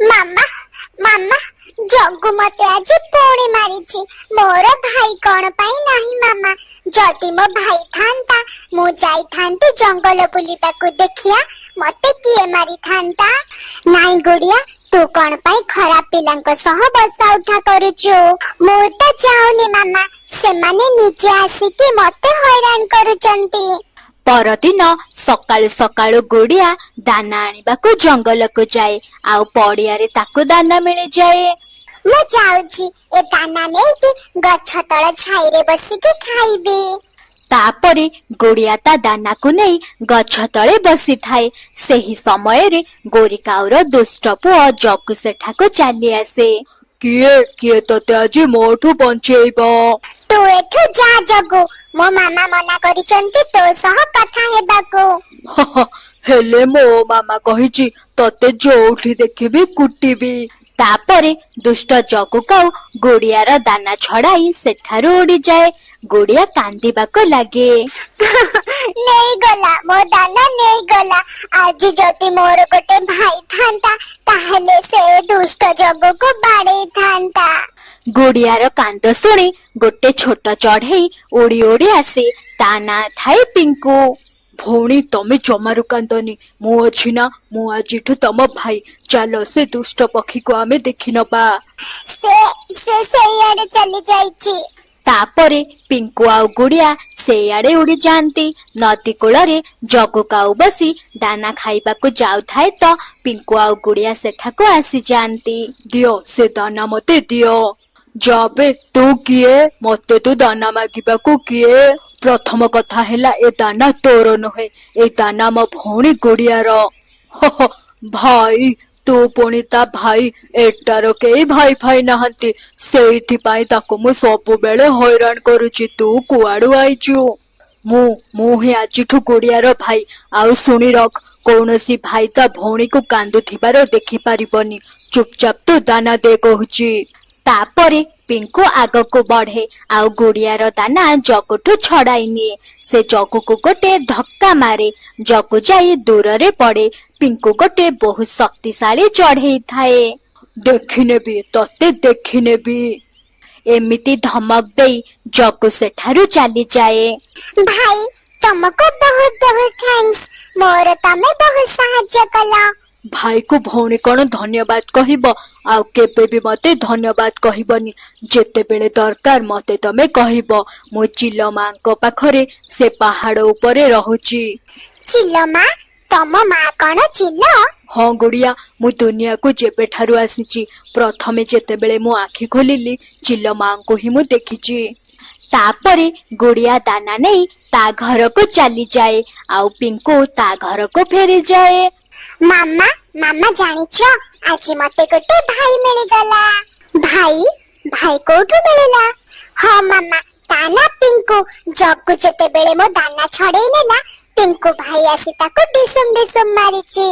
ମାମା, ମାମା, ଜଗୁ ମତେ ଆଜି ପୁଣି ମାରିଛି। ମୋର ଭାଇ କଣ ପାଇଁ ନାହିଁ ମାମା? ଯଦି ମୋ ଭାଇ ଥାନ୍ତା, ମୁଁ ଯାଇଥାନ୍ତି ଜଙ୍ଗଲ ବୁଲିବାକୁ। ଦେଖିଆ ମତେ କିଏ ମାରିଥାନ୍ତା। ନାଇଁ ଗୁଡିଆ, ତୁ କଣ ପାଇଁ ଖରାପ ପିଲାଙ୍କ ସହ ବସା ଉଠା କରୁଛୁ? ମୁଁ ତ ଯାଉନି ମାମା, ସେମାନେ ନିଜେ ଆସିକି ମତେ ହଇରାଣ କରୁଛନ୍ତି। ପରଦିନ ସକାଳୁ ସକାଳୁ ଗୁଡିଆ ଦାନା ଆଣିବାକୁ ଜଙ୍ଗଲକୁ ଯାଏ ଆଉ ପଡିଆରେ ତାକୁ ଦାନା ମିଳିଯାଏ। ମୁଁ ଯାଉଛି, ଏ ଦାନା ନେଇକି ଗଛ ତଳ ଛାଇରେ ବସିକି ଖାଇବି। ତାପରେ ଗୁଡିଆ ତା ଦାନାକୁ ନେଇ ଗଛ ତଳେ ବସିଥାଏ। ସେହି ସମୟରେ ଗୋରି କାଉର ଦୁଷ୍ଟ ପୁଅ ଜଗୁ ସେଠାକୁ ଚାଲି ଆସେ। କିଏ କିଏ ତତେ ଆଜି ମୋଠୁ ବଞ୍ଚେଇବ? ତୁ ଏଠୁ ଯା ଜଗୁ, ମୋ ମାମା ମନା କରିଛନ୍ତି ତୋ ସହ କଥା ହେବାକୁ। ହେଲେ ମୋ ମାମା କହିଛି ତତେ ଯୋଉଠି ଦେଖିବି କୁଟିବି। ତାପରେ ଦୁଷ୍ଟ ଜଗୁ କାଉ ଗୁଡିଆର ଦାନା ଛଡାଇ ସେଠାରୁ ଉଡିଯାଏ। ଗୁଡିଆ କାନ୍ଦିବାକୁ ଲାଗେ। ନେଇଗଲା, ମୋ ଦାନା ନେଇଗଲା। ଆଜି ଯଦି ମୋର ଗୋଟେ ଭାଇ ଥାନ୍ତା, ତାହେଲେ ସେ ଦୁଷ୍ଟ ଜଗୁକୁ ବାଡେଇଥାନ୍ତା। ଗୁଡିଆର କାନ୍ଦ ଶୁଣି ଗୋଟେ ଛୋଟ ଚଢେଇ ଉଡି ଉଡି ଆସେ। ତା ନାଁ ଥାଏ ପିଙ୍କୁ। ଭଉଣୀ, ତମେ ଜମାରୁ କାନ୍ଦନି, ମୁଁ ଅଛି ନା। ମୁଁ ଆଜିଠୁ ତମ ଭାଇ। ଚାଲ, ସେ ଦୁଷ୍ଟ ପକ୍ଷୀକୁ ଆମେ ଦେଖିନବା। ସେ ସେ ସେଇଆଡେ ଚାଲି ଯାଇଛି। ତାପରେ ପିଙ୍କୁ ଆଉ ଗୁଡିଆ ସେଇଆଡେ ଉଡିଯାଆନ୍ତି। ନଦୀ କୂଳରେ ଜଗୁ କାଉ ବସି ଦାନା ଖାଇବାକୁ ଯାଉଥାଏ ତ ପିଙ୍କୁ ଆଉ ଗୁଡିଆ ସେଠାକୁ ଆସିଯାଆନ୍ତି। ଦିଅ, ସେ ଦାନା ମତେ ଦିଅ। ଯାବେ, ତୁ କିଏ? ମତେ ତୁ ଦାନା ମାଗିବାକୁ କିଏ? ପ୍ରଥମ କଥା ହେଲା, ଏ ଦାନା ତୋର ନୁହେଁ, ଏ ଦାନା ମୋ ଭଉଣୀ ଗୁଡିଆର। ଭାଇ? ତୁ ପୁଣି ତା ଭାଇ? ଏଟାର କେହି ଭାଇ ଫାଇ ନାହାନ୍ତି, ସେଇଥିପାଇଁ ତାକୁ ମୁଁ ସବୁବେଳେ ହଇରାଣ କରୁଛି। ତୁ କୁଆଡୁ ଆଇଛୁ? ମୁଁ ହିଁ ଆଜିଠୁ ଗୁଡିଆର ଭାଇ। ଆଉ ଶୁଣି ରଖ, କୌଣସି ଭାଇ ତା ଭଉଣୀକୁ କାନ୍ଦୁଥିବାର ଦେଖିପାରିବନି। ଚୁପଚାପ ତୁ ଦାନା ଦେ କହୁଛି। ତାପରେ ପିଙ୍କୁ ଆଗକୁ ବଢେ ଆଉ ଗୁଡିଆର ଦାନା ଜଗୁଠୁ ଛଡାଇ ନିଏ। ସେ ଜଗୁକୁ ଗୋଟେ ଧକ୍କା ମାରେ, ଜଗୁ ଯାଇ ଦୂରରେ ପଡେ। ପିଙ୍କୁ ଗୋଟେ ବହୁତ ଶକ୍ତିଶାଳୀ ଚଢେଇ ଥାଏ। ଦେଖିନେବି ତତେ, ଦେଖିନେବି। ଏମିତି ଧମକ ଦେଇ ଜଗୁ ସେଠାରୁ ଚାଲିଯାଏ। ଭାଇ, ତମକୁ ବହୁତ ବହୁତ thanks. ମୋର ତମେ ବହୁତ ସାହାଯ୍ୟ କଲ। ଭାଇକୁ ଭଉଣୀ କଣ ଧନ୍ୟବାଦ କହିବ? ଆଉ କେବେ ବି ମତେ ଧନ୍ୟବାଦ କହିବନି। ଯେତେବେଳେ ଦରକାର ମତେ ତମେ କହିବ। ମୁଁ ଚିଲ ମାଙ୍କ ପାଖରେ ସେ ପାହାଡ ଉପରେ ରହୁଛି। ଚିଲ ମା? ତମ ମା କଣ ଚିଲ? ହଁ ଗୁଡିଆ, ମୁଁ ଦୁନିଆକୁ ଯେବେଠାରୁ ଆସିଛି, ପ୍ରଥମେ ଯେତେବେଳେ ମୁଁ ଆଖି ଖୋଲିଲି, ଚିଲ ମାଙ୍କୁ ହିଁ ମୁଁ ଦେଖିଛି। ତାପରେ ଗୁଡିଆ ଦାନା ନେଇ ତା ଘରକୁ ଚାଲିଯାଏ ଆଉ ପିଙ୍କୁ ତା ଘରକୁ ଫେରିଯାଏ। ମାମା, ମାମା, ଜାଣିଛ, ଆଜି ମତେ ଗୋଟେ ଭାଇ ମିଳିଗଲା। ଭାଇ? ଭାଇ କୋଉଠୁ ମିଳିଲା? ହଁ ମାମା, ତା ନା ପିଙ୍କୁ। ଜଗୁ ଯେତେବେଳେ ମୋ ଦାନା ଛଡେଇ ନେଲା, ପିଙ୍କୁ ଭାଇ ଆସି ତାକୁ ଢିସୁମ ଢିସୁମ ମାରିଛି।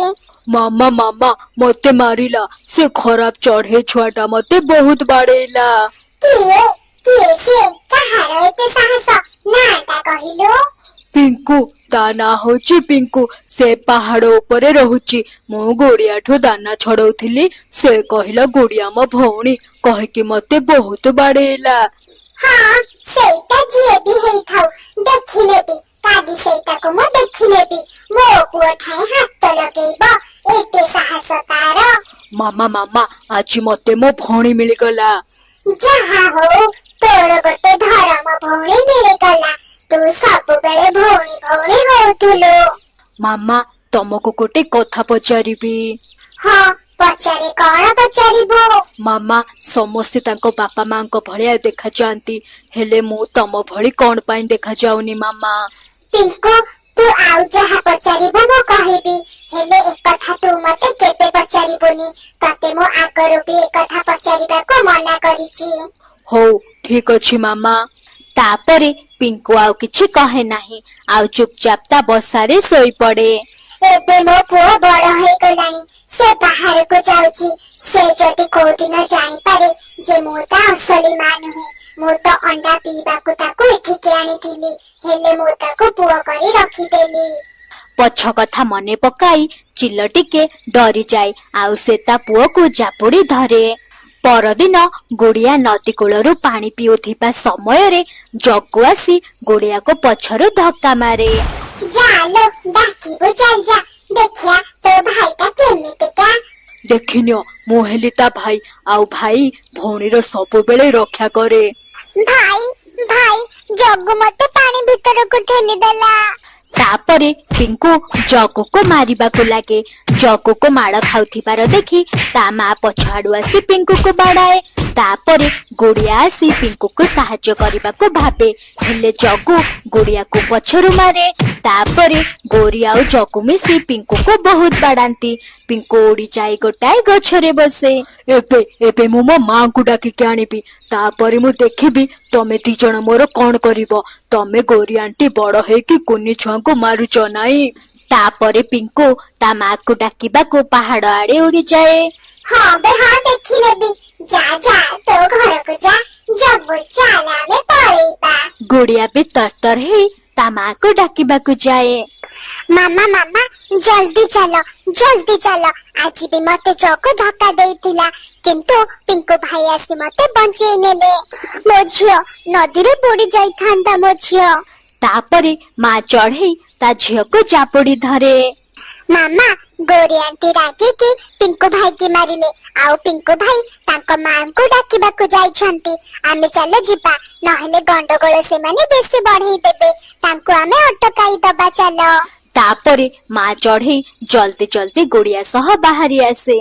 ମାମା, ମାମା, ମତେ ମାରିଲା ସେ ଖରାପ ଚଢେଇ ଛୁଆଟା, ମତେ ବହୁତ ବାଡେଇଲା। କିଏ? କିଏ ସିଏ? କାହାର ଏତେ ସାହସ? ନାଁଟା କହିଲୁ। ପିଙ୍କୁ, ତା ନାଁ ହଉଛି ପିଙ୍କୁ। ସେ ପାହାଡ ଉପରେ ରହୁଛି। ମୁଁ ଗୁଡିଆଠୁ ଦାନା ଛଡଉଥିଲି, ସେ କହିଲା ଗୁଡିଆ ମୋ ଭଉଣୀ କହିକି ମତେ ବହୁତ ବାଡେଇଲା। ହଁ, ସେଇଟା ଯିଏ ବି ହେଇଥାଉ, ଦେଖିନେବି କାଲି। ସେଇଟାକୁ ମୁଁ ଦେଖିନେବି। ମୋ ପୁଅ ଠାଇଁ ହାତ ଲଗେଇବ, ଏତେ ସାହସ ତାର। ମାମା, ମାମା, ଆଜି ମତେ ମୋ ଭଉଣୀ ମିଳିଗଲା। ଯାହା ହଉ, ତୋର ଗୋଟେ ଧରମ ଭଉଣୀ ମିଳିଗଲା। ତୁ ସବୁବେଳେ ଭଉଣୀ ଭଉଣୀ ହଉଥିଲୁ। ମାମା, ତମକୁ ଗୋଟେ କଥା ପଚାରିବି। ହଁ, ପଚାରେ, କଣ ପଚାରିବୁ? ମାମା, ସମସ୍ତେ ତାଙ୍କ ବାପା ମାଙ୍କ ଭଳିଆ ଦେଖାଯାଆନ୍ତି, ହେଲେ ମୁଁ ତମ ଭଳି କଣ ପାଇଁ ଦେଖାଯାଉନି ମାମା? ପିଙ୍କୁ, ତୁ ଆଉ ଯାହା ପଚାରିବୁ ମୁଁ କହିବି, ହେଲେ ଏକଥା ତୁ ମତେ କେବେ ପଚାରିବୁନି। ତତେ ମୁଁ ଆଗରୁ ବି ଏକଥା ପଚାରିବାକୁ ମନା କରିଛି। ହଉ, ଠିକ ଅଛି ମାମା। ତାପରେ ପିଙ୍କୁ ଆଉ କିଛି କହେ ନାହିଁ ଆଉ ଚୁପଚାପ ତା ବସାରେ ଶୋଇପଡେ। ଏବେ ମୋ ପୁଅ ବଡ ହେଇଗଲାଣି, ସେ ବାହାରକୁ ଯାଉଛି। ସେ ଯଦି କୋଉଦିନ ଜାଣିପାରେ ଯେ ମୁଁ ତା ଅସଲି ମା ନୁହେଁ, ମୁଁ ତ ଅଣ୍ଡା ପିଇବାକୁ ତାକୁ ଏଠିକି ଆଣିଥିଲି, ହେଲେ ମୁଁ ତାକୁ ପୁଅ କରି ରଖିଦେଲି। ପଛ କଥା ମନେ ପକାଇ ଚିଲ ଟିକେ ଡରିଯାଏ ଆଉ ସେ ତା ପୁଅକୁ ଜାବୁଡି ଧରେ। ପରଦିନ ଗୁଡିଆ ନଦୀ କୂଳରୁ ପାଣି ପିଉଥିବା ସମୟରେ ଜଗୁ ଆସି ଗୁଡିଆକୁ ପଛରୁ ଧକ୍କା ମାରେ। ଯା ଲୋ, ଡାକିବୁ, ଚାଲ ଯା, ଦେଖିଆ ତୋ ଭାଇଟା କେମିତିକା। ଦେଖିନିଅ, ମୁଁ ହେଲି ତା ଭାଇ, ଆଉ ଭାଇ ଭଉଣୀର ସବୁବେଳେ ରକ୍ଷା କରେ। ଭାଇ, ଭାଇ, ଜଗୁ ମତେ ପାଣି ଭିତରକୁ ଠେଲିଦେଲା। ତାପରେ ପିଙ୍କୁ ଜଗୁକୁ ମାରିବାକୁ ଲାଗେ। ଜଗୁକୁ ମାଡ଼ ଖାଉଥିବାର ଦେଖି ତା ମା ପଛ ଆଡୁ ଆସି ପିଙ୍କୁକୁ ବାଡାଏ। ତାପରେ ଗୁଡିଆ ଆସି ପିଙ୍କୁକୁ ସାହାଯ୍ୟ କରିବାକୁ ଭାବେ, ହେଲେ ଜଗୁ ଗୁଡିଆକୁ ପଛରୁ ମାରେ। ତାପରେ ଗୋରି ଆଉ ଜଗୁ ମିଶି ପିଙ୍କୁକୁ ବହୁତ ବାଡାନ୍ତି। ପିଙ୍କୁ ଉଡି ଯାଇ ଗୋଟାଏ ଗଛରେ ବସେ। ଏବେ ଏବେ ମୁଁ ମୋ ମାଙ୍କୁ ଡାକିକି ଆଣିବି, ତାପରେ ମୁଁ ଦେଖିବି ତମେ ଦି ଜଣ ମୋର କଣ କରିବ। ତମେ ଗୋରି ଆଣ୍ଟି ବଡ ହେଇକି କୁନି ଛୁଆଙ୍କୁ ମାରୁଛ ନାଇଁ? ତାପରେ ପିଙ୍କୁ ତା ମାକୁ ଡାକିବାକୁ ପାହାଡ ଆଡେ ଉଡିଯାଏ। ହଁ ବେ ହଁ, ଦେଖିନେବି। ଯା ଯା, ତୋ ଘରକୁ ଯା। ଜଗୁ, ଚାଲ ଆମେ ପଳେଇବା। ଗୁଡିଆ ବି ତରତର ହେଇ ତା ମାକୁ ଡାକିବାକୁ ଯାଏ। ମାମା, ମାମା, ଜଲ୍ଦି ଚାଲ, ଜଲ୍ଦି ଚାଲ। ଆଜି ବି ମତେ ଜଗୁ ଧକ୍କା ଦେଇଥିଲା, କିନ୍ତୁ ପିଙ୍କୁ ଭାଇ ଆସି ମତେ ବଞ୍ଚେଇ ନେଲେ। ମୋ ଝିଅ ନଦୀରେ ବୁଡି ଯାଇଥାନ୍ତା, ମୋ ଝିଅ। ତାପରେ ମା ଚଢେଇ ତା ଝିଅକୁ ଜାବୁଡି ଧରେ। ମାମା, ଗୋରି ଆଣ୍ଟି ରାଗିକି ପିଙ୍କୁ ଭାଇକି ମାରିଲେ, ଆଉ ପିଙ୍କୁ ଭାଇ ତାଙ୍କ ମାଙ୍କୁ ଡାକିବାକୁ ଯାଇଛନ୍ତି। ଆମେ ଚାଲ ଯିବା, ନହେଲେ ଗଣ୍ଡଗୋଳ ସେମାନେ ବେଶୀ ବଢେଇ ଦେବେ। ତାଙ୍କୁ ଆମେ ଅଟକାଇ ଦବା, ଚାଲ। ତାପରେ ମା ଚଢେଇ ଜଲ୍ଦି ଜଲ୍ଦି ଗୁଡିଆ ସହ ବାହାରି ଆସେ।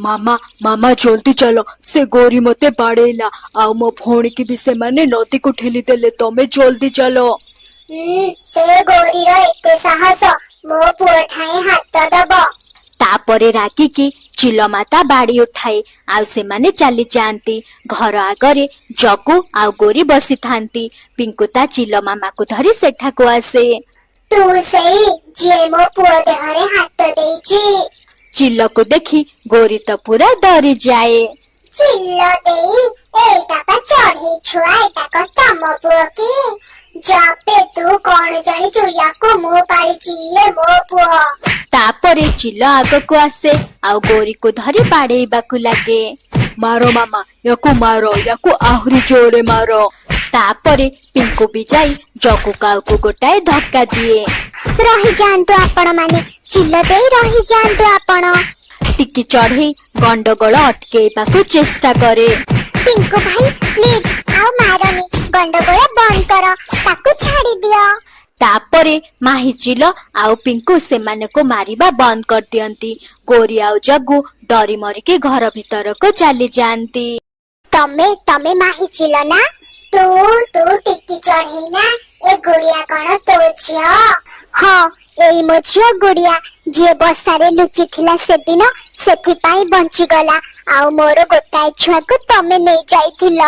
ମାମା, ମାମା, ଜଲ୍ଦି ଚାଲ। ସେ ଗୋରି ମତେ ବାଡେଇଲା, ଆଉ ମୋ ଭଉଣୀକି ବି ସେମାନେ ନଦୀକୁ ଠେଲି ଦେଲେ। ତମେ ଜଲ୍ଦି ଚାଲ। ସେ ଗୋରିର ଏତେ ସାହସ, ମୋ ପୁଅ ଠାଇଁ ହାତ ଦବ? ତାପରେ ରାଗିକି ଚିଲମାତା ବାଡି ଉଠାଏ ଆଉ ସେମାନେ ଚାଲିଯାଆନ୍ତି। ଘର ଆଗରେ ଜଗୁ ଆଉ ଗୋରି ବସିଥାନ୍ତି। ପିଙ୍କୁ ତା ଚିଲ ମାମାକୁ ଧରି ସେଠାକୁ ଆସେ। ତୁ ସେଇ ଯିଏ ମୋ ପୁଅ ଦେହରେ ହାତ ଦେଇଛି? ଚିଲକୁ ଦେଖି ଗୋରି ତ ପୁରା ଡରିଯାଏ। ଚିଲ ଦେଇ, ଏଇଟା ପା ଚଢେଇ ଛୁଆ, ଏଇଟା କଣ ତମ ପୁଅ କି? ଯାବେ, ତୁ କଣ ଜାଣିଛୁ? ୟାକୁ ମୁଁ ପାଳିଛି, ଇଏ ମୋ ପୁଅ। ତାପରେ ଚିଲ ଆଗକୁ ଆସେ ଆଉ ଗୋରିକୁ ଧରି ବାଡେଇବାକୁ ଲାଗେ। ମାର ମାମା, ୟାକୁ ମାର, ୟାକୁ ଆହୁରି ଜୋରେ ମାର। ତାପରେ ପିଙ୍କୁ ବି ଯାଇ ଜଗୁ କାଉକୁ ଗୋଟାଏ ଧକ୍କା ଦିଏ। ରହିଯାଆନ୍ତୁ ଆପଣ ମାନେ, ଚିଲ ଦେଇ, ରହିଯାଆନ୍ତୁ ଆପଣ। ଟିକି ଚଢେଇ ଗଣ୍ଡଗୋଳ ଅଟକେଇବାକୁ ଚେଷ୍ଟା କରେ। ପିଙ୍କୁ ଭାଇ, ପ୍ଲିଜ ଆଉ ମାରନି, ଗଣ୍ଡଗୋଳ ବନ୍ଦ କର, ତାକୁ ଛାଡି ଦିଅ। ତାପରେ ମାହି ଚିଲ ଆଉ ପିଙ୍କୁ ସେମାନଙ୍କୁ ମାରିବା ବନ୍ଦ କରିଦିଅନ୍ତି। ଗୋରି ଆଉ ଜଗୁ ଡରି ମରିକି ଘର ଭିତରକୁ ଚାଲିଯାଆନ୍ତି। ତମେ ମାହି ଚିଲ ନା? ତୁ ଟିକି ଚଢେଇ ନା? ଏ ଗୁଡିଆ କଣ ତୋ ଝିଅ? ହଁ, ଏଇ ମୋ ଝିଅ ଗୁଡିଆ, ଯିଏ ବସାରେ ଲୁଚିଥିଲା ସେଦିନ, ସେଥିପାଇଁ ବଞ୍ଚିଗଲା। ଆଉ ମୋର ଗୋଟାଏ ଛୁଆକୁ ତମେ ନେଇ ଯାଇଥିଲ।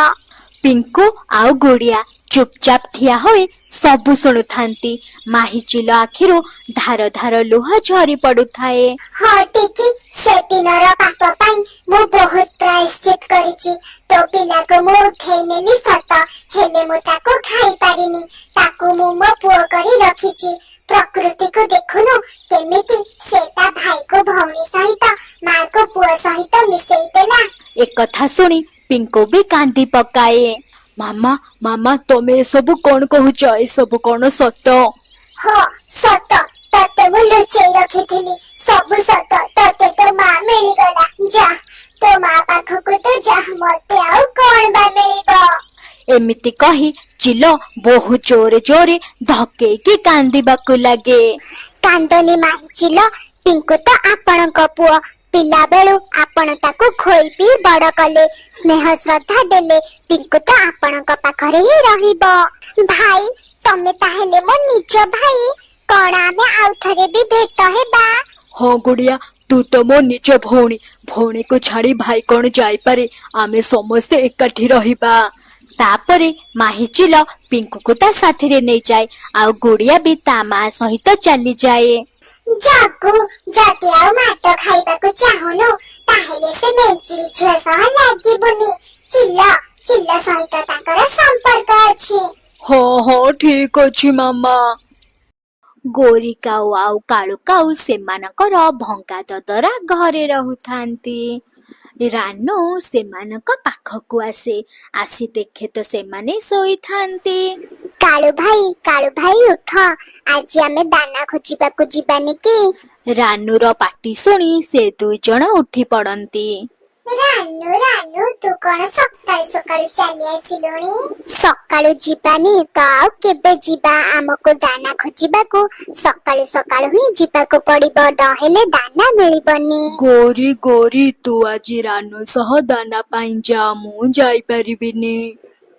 ପିଙ୍କୁ ଆଉ ଗୁଡିଆ ଚୁପଚାପ ଠିଆ ହୋଇ ସବୁ ଶୁଣୁଥାନ୍ତି। ମାହି ଚିଲ ଆଖିରୁ ଧାର ଧାର ଲୁହ ଝରି ପଡୁଥାଏ। ହଁ ଟିକି, ସେଦିନର ପାପ ପାଇଁ ମୁଁ ବହୁତ ପ୍ରାୟଶ୍ଚିତ କରିଛି। ତୋ ପିଲାକୁ ମୁଁ ଉଠେଇ ନେଲି ସତ, ହେଲେ ମୁଁ ତାକୁ ଖାଇ ପାରିନି। ତାକୁ ମୁଁ ମୋ ପୁଅ କରି ରଖିଛି। ପ୍ରକୃତିକୁ ଦେଖୁନୁ, କେମିତି ସେ ତା ଭାଇକୁ ଭଉଣୀ ସହିତ, ମାକୁ ପୁଅ ସହିତ ମିଶେଇ ଦେଲା। ଏକଥା ଶୁଣି ପିଙ୍କୁ ବି କାନ୍ଦି ପକାଏ। ମାମା, ମାମା, ତମେ ଏସବୁ କଣ କହୁଛ? ଏସବୁ କଣ ସତ? ହଁ, ସତ। ତତେ ମୁଁ ଲୁଚେଇ ରଖିଥିଲି, ସବୁ ସତ। ତତେ ତୋ ମା ମିଳିଗଲା, ଯା ତୋ ମା ପାଖକୁ ତୁ ଯା, ମତେ ଆଉ କଣ ବା ମିଳିବ? ଏମିତି କହି ଚିଲ ବହୁତ ଜୋରେ ଜୋରେ ଧକେଇକି କାନ୍ଦିବାକୁ ଲାଗେ। କାନ୍ଦନି ମାହି ଚିଲ, ପିଙ୍କୁ ତ ଆପଣଙ୍କ ପୁଅ। ପିଲାବେଳୁ ଆପଣ ତାକୁ ଖୋଇ ପିଇ ବଡ କଲେ, ସ୍ନେହ ଶ୍ରଦ୍ଧା ଦେଲେ। ପିଙ୍କୁ ତ ଆପଣଙ୍କ ପାଖରେ ହିଁ ରହିବ। ଭାଇ, ତମେ ତାହେଲେ ମୋ ନିଜ ଭାଇ। କଣ ଆମେ ଆଉ ଥରେ ବି ଭେଟ ହେବା? ହଁ ଗୁଡିଆ, ତୁ ତ ମୋ ନିଜ ଭଉଣୀ। ଭଉଣୀକୁ ଛାଡି ଭାଇ କଣ ଯାଇପାରେ? ଆମେ ସମସ୍ତେ ଏକାଠି ରହିବା। ତାପରେ ମାହି ଚିଲ ପିଙ୍କୁକୁ ତା ସାଥିରେ ନେଇଯାଏ ଆଉ ଗୁଡିଆ ବି ତା ମା ସହିତ ଚାଲିଯାଏ। ଜଗୁ, ଯଦି ଆଉ ମାଡ ଖାଇବାକୁ ଚାହୁଁନୁ, ତାହେଲେ ସେ ମେଞ୍ଚିଳି ଝିଅ ସହ ଲାଗିବୁନି। ଚିଲ ସହିତ ତାଙ୍କର ସମ୍ପର୍କ ଅଛି। ହଁ ହଁ, ଠିକ ଅଛି ମାମା। ଗୋରି କାଉ ଆଉ କାଳୁ କାଉ ସେମାନଙ୍କର ଭଙ୍ଗା ଦଦରା ଘରେ ରହୁଥାନ୍ତି। ରାନୁ ସେମାନଙ୍କ ପାଖକୁ ଆସେ। ଆସି ଦେଖେ ତ ସେମାନେ ଶୋଇଥାନ୍ତି। କାଳୁ ଭାଇ, କାଳୁ ଭାଇ, ଉଠ। ଆଜି ଆମେ ଦାନା ଖୋଜିବାକୁ ଯିବାନି କି? ରାନୁର ପାଟି ଶୁଣି ସେ 2 ଜଣ ଉଠି ପଡନ୍ତି। ରାନୁ, ରାନୁ, ତୁ କଣ ସକାଳୁ ସକାଳୁ ଚାଲି ଆସିଲୁଣି? ସକାଳୁ ଯିବାନି ତ ଆଉ କେବେ ଯିବା? ଆମକୁ ଦାନା ଖୋଜିବାକୁ ସକାଳୁ ସକାଳୁ ହିଁ ଯିବାକୁ ପଡିବ, ନହେଲେ ଦାନା ମିଳିବନି। ଗୋରି, ଗୋରି, ତୁ ଆଜି ରାନୁ ସହ ଦାନା ପାଇଁ ଯା, ମୁଁ ଯାଇପାରିବିନି।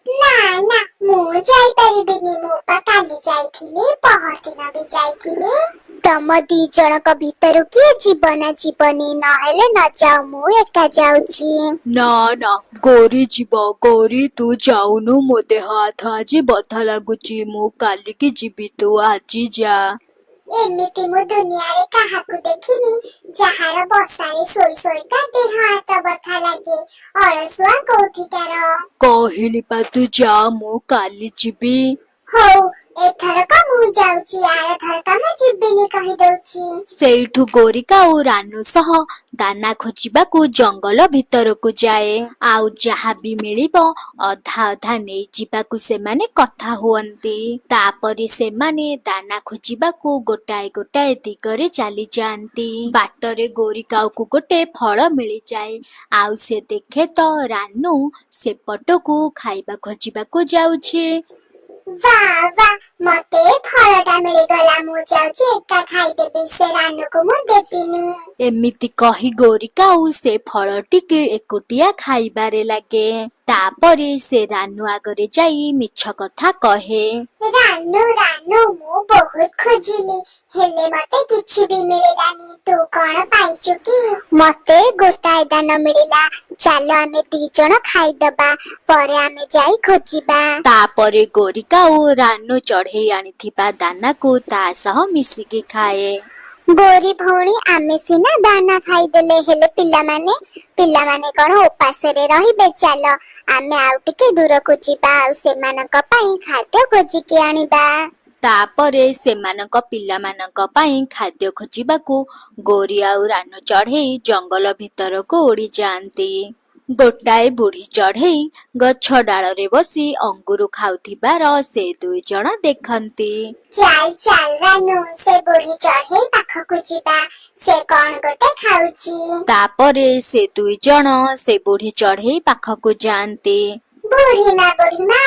ନା ନା, ମୁଁ ଯାଇପାରିବିନି। ମୁଁ ପା କାଲି ଯାଇଥିଲି, ପହରଦିନ ବି ଯାଇଥିଲି। ତମ 2 ଜଣଙ୍କ ଭିତରୁ କିଏ ଯିବ ନା ଯିବନି? ନହେଲେ ନ ଯାଅ, ମୁଁ ଏକା ଯାଉଛି। ନା ନା, ଗୋରି ଯିବ। ଗୋରି, ତୁ ଯାଉନୁ। ମୋ ଦେହ ହାତ ଆଜି ବଥା ଲାଗୁଛି। ମୁଁ କାଲିକି ଯିବି, ତୁ ଆଜି ଯା। ଏମିତି ମୁଁ ଦୁନିଆରେ କାହାକୁ ଦେଖିନି, ଯାହାର ବସାରେ ଶୋଇ ଶୋଇକା ଦେହ ହାତ ବଥା ଲାଗେ। ଅଳସୁଆ କୋଉଠିକାର। କହିଲି ପା, ତୁ ଯା, ମୁଁ କାଲି ଯିବି। ହଉ, ଏଥରକ ମୁଁ ଯାଉଛି, ଆରଥରକ ମୁଁ ଯିବିନି କହିଦଉଛି। ସେଇଠୁ ଗୋରି କାଉ ରାନୁ ସହ ଦାନା ଖୋଜିବାକୁ ଜଙ୍ଗଲ ଭିତରକୁ ଯାଏ। ଆଉ ଯାହା ବି ମିଳିବ ଅଧା ଅଧା ନେଇଯିବାକୁ ସେମାନେ କଥା ହୁଅନ୍ତି। ତାପରେ ସେମାନେ ଦାନା ଖୋଜିବାକୁ ଗୋଟାଏ ଗୋଟାଏ ଦିଗରେ ଚାଲିଯାଆନ୍ତି। ବାଟରେ ଗୋରି କାଉକୁ ଗୋଟେ ଫଳ ମିଳିଯାଏ। ଆଉ ସେ ଦେଖେ ତ ରାନୁ ସେପଟକୁ ଖାଇବା ଖୋଜିବାକୁ ଯାଉଛି। ବାଃ ବାଃ, ମତେ ଏ ଫଳଟା ମିଳିଗଲା। ମୁଁ ଯାଉଛି ଏକା ଖାଇଦେବି, ସେ ରାନୁକୁ ମୁଁ ଦେବିନି। ଏମିତି କହି ଗୋରି କାଉ ସେ ଫଳଟିକୁ ଏକୁଟିଆ ଖାଇବାରେ ଲାଗେ। ତାପରେ ସେ ରାନୁ ଆଗରେ ଯାଇ ମିଛ କଥା କହେ। ରାନୁ, ରାନୁ, ମୁଁ ବହୁତ ଖୋଜିଲି, ହେଲେ ମତେ କିଛି ବି ମିଳିଲାନି। ତୁ କଣ ପାଇଛୁ କି? ମତେ ଗୋଟାଏ ଦାନା ମିଳିଲା। ଚାଲ, ଆମେ 2 ଜଣ ଖାଇଦବା, ପରେ ଆମେ ଯାଇ ଖୋଜିବା। ତାପରେ ଗୋରି କାଉ ରାନୁ ଚଢେଇ ଆଣିଥିବା ଦାନାକୁ ତା ସହ ମିଶିକି ଖାଏ। ଗୋରି ଭଉଣୀ, ଆମେ ସିନା ଦାନା ଖାଇଦେଲେ, ହେଲେ ପିଲାମାନେ, ପିଲାମାନେ କଣ ଉପାସରେ ରହିବେ? ଚାଲ, ଆମେ ଆଉ ଟିକେ ଦୂରକୁ ଯିବା ଆଉ ସେମାନଙ୍କ ପାଇଁ ଖାଦ୍ୟ ଖୋଜିକି ଆଣିବା। ତାପରେ ସେମାନଙ୍କ ପିଲାମାନଙ୍କ ପାଇଁ ଖାଦ୍ୟ ଖୋଜିବାକୁ ଗୋରି ଆଉ ରାନୁ ଚଢେଇ ଜଙ୍ଗଲ ଭିତରକୁ ଉଡ଼ିଯାଆନ୍ତି। ଗୋଟାଏ ବୁଢୀ ଚଢେଇ ଗଛ ଡାଳରେ ବସି ଅଙ୍ଗୁରୁ ଖାଉଥିବାର ସେ 2 ଜଣ ଦେଖନ୍ତି। ଚାଲ ଚାଲ ରାନୁ, ସେ ବୁଢୀ ଚଢେଇ ପାଖକୁ ଯିବା। ସେ କଣ ଗୋଟେ ଖାଉଛି। ତାପରେ ସେ 2 ଜଣ ସେ ବୁଢୀ ଚଢେଇ ପାଖକୁ ଯାଆନ୍ତି। ବୁଢୀମା, ବୁଢୀମା,